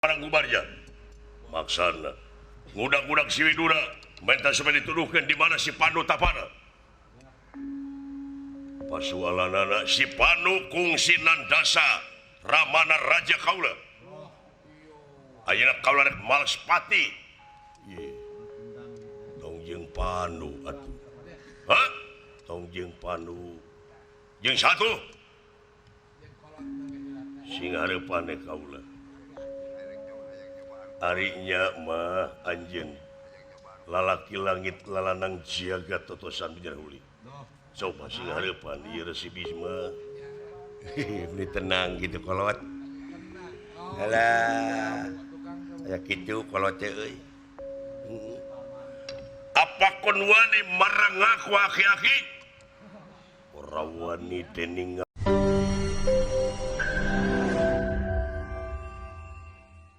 Marang Gumarja maksana ngudak-ngudak si Widura minta sampai dituduhkan di mana si Pandu tapana. Pasualanana si Pandu kungsi nandasa Ramana Raja kaula. Ayeuna kaula rek males pati. Tong jeung Pandu atuh. Hah? Tong jeung Pandu. Jeung satu. Sing hareupan kaula. Arinya mah anjeun lalaki langit lalanang jaga totosan bijarhuli. Coba sing hareupan ieu Resi Bisma. Ini tenang gitu kolot. Alah. Aya kitu kolot teh euy. Apa kon wani marang ngaku aki-aki? Ora wani dening.